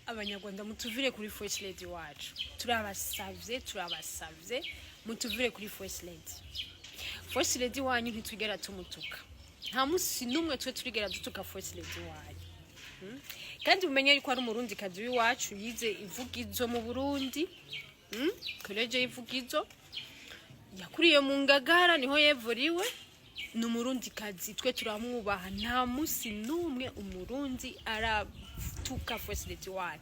Abanyarwanda, mutuvire kuri First Lady wacu. Turabasavye, turabasavye, mutuvire kuri First Lady. First Lady wanyu ntitwigera tumutuka. Nta musi n'umwe twe turigera dutuka First Lady wanyu. Kandi mumenye yuko ari Umurundi kazi w'iwacu, yize ivugizo mu Burundi, Collège y'Ivugizo, yakuriye mu Ngagara, niho yevuriwe. Ni Umurundi kazi, twe turamwubaha. Nta musi n'umwe Umurundi aratuka First Lady wanyu.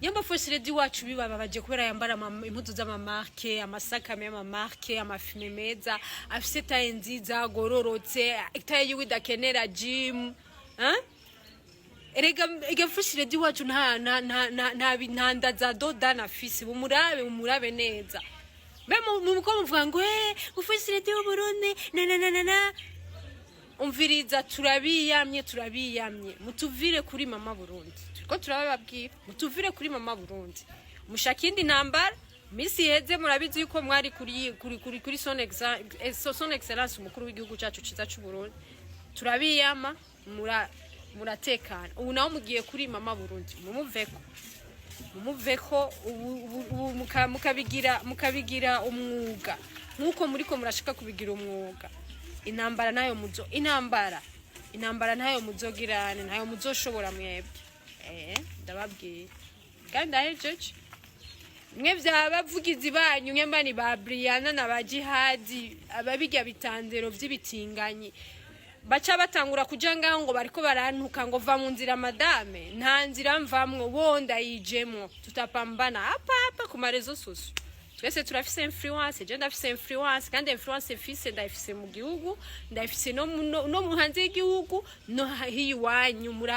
Nyamba First Lady wacu bibababaje kubera yambara impuzu z'ama marques, amasakame y'ama marques, amafime meza, afise taille nziza, agororotse, taille yiwe idakenera gym, hein? Erega ega First Lady wacu nta nda za dodana afise. Mumurabe, mumurabe neza. Mbe muko muvuga ngo First Lady w'Uburundi na na na na na. Umviriza, turabiyamye, turabiyamye, mutuvire kuri Mama Burundi. Turiko turababwira, mutuvire kuri Mama Burundi. Mushaka indi ntambara? Misi iheze murabizi yuko mwari kuri son excellence umukuru w'igihugu cyacu ciza c'u Burundi. Turabiyama, muratekana. Ubu naho mugiye kuri Mama Burundi, mumuveko, mumuveko. Ubu mukabigira umwuga nk'uko muriko murashaka kubigira umwuga. Intambara nayo muzo, intambara ntayo muzogirane, ntayo muzoshobora mwebwe. Ndababwiye kandi ndahejeje. Mwe vy'abavugizi banyu, mwe mbani ba Briana na ba Jihadi, ababirya bitandero vy'ibitinganyi, baca batangura kuja ngaho ngo bariko barantuka ngo "Va mu nzira madame". Nta nzira mvamwo, bo ndayijemwo. Tutapambana hapa hapa ku ma réseaux sociaux. Twese turafise influence. Je ndafise influence, kandi influence mfise ndayifise mu gihugu, ndayifise no mu hanze y'igihugu, no hiyi iwanyu muraba.